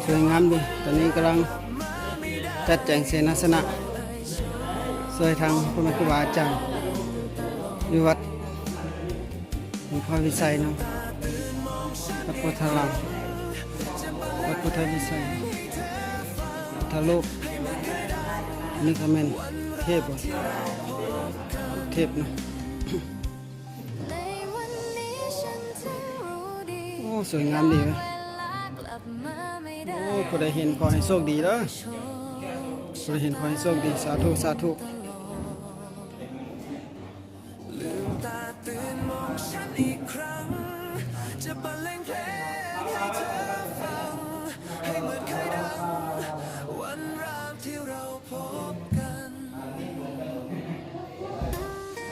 ສວຍງາມດີ. ຕອນນີ້ກຳລັງຈັດແຈງເສນາສະນະ ຊ່ວຍທາງພໍ່ແມ່ຄູບາອາຈານຢູ່ວັດ ຫຼວງພໍ່ວິໄຊເນາະ, ວັດໂພທາລາມ ວັດໂພທາວິໄຊ ພະພຸດທະຮູບ. ນີ້ກໍແມ່ນເທບບໍ? ເທບເນາະ. ໂອ້ ສວຍງາມດີເວີຍ. ໂອ້ ຜູ້ໃດເຫັນຂໍໃຫ້ໂຊກດີເດີ້. ຜູ້ໃດເຫັນຂໍໃຫ້ໂຊກດີ. ສາທຸ ສາທຸ.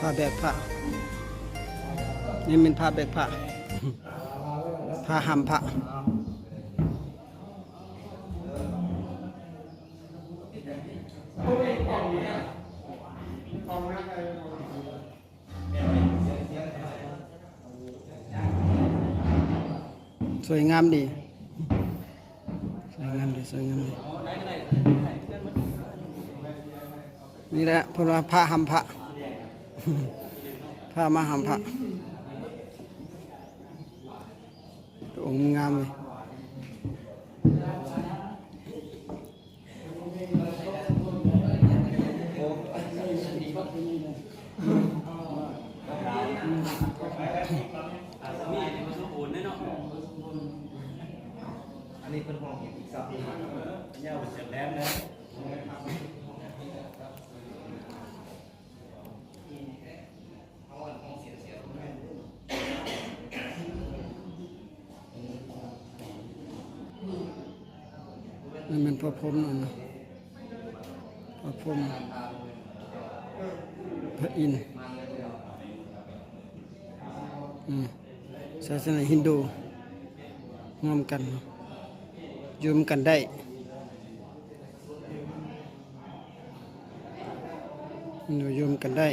ພະແບກພະ. ນີ້ແມ່ນພະແບກພະ. ພະຫ້ຳພະ. ສວຍງາມດີ ສວຍງາມດີ ສວຍງາມດີ. ນີ້ແຫຼະເພິ່ນວ່າພະຫ້ຳພະ ພະມາຫ້ຳພະ. ໂອ້ ງາມເວີຍ. ອັນນີ້ເພິ່ນຫ້ອງເຮັດອີກຊັບໜຶ່ງ ຍາວເສຍແລ້ວເນາະ. ນັ້ນແມ່ນພະພົມນັ້ນນະ ພະພົມ ພະອິນ. ອືມ ສາສະໜາຮິນດູຮ່ວມກັນ ຢູ່ນຳກັນໄດ້. ຢູ່ນຳກັນໄດ້.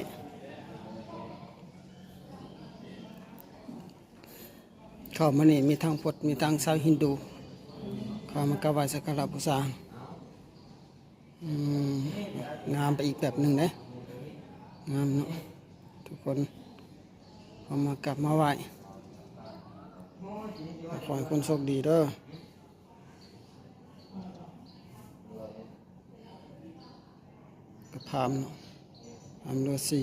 ເຂົ້າມານີ້ມີທັງພຸດ ມີທັງຊາວຮິນດູ ເຂົ້າມາກາບໄຫວ້ສັກກາລະບູຊາ. ອືມ ງາມໄປອີກແບບໜຶ່ງເດ້ ງາມເນາະ ທຸກຄົນເຂົ້າມາກາບມາໄຫວ້. ຂໍໃຫ້ຄົນໂຊກດີເດີ້. ກະພາມເນາະ ພາມເລືອດສີ.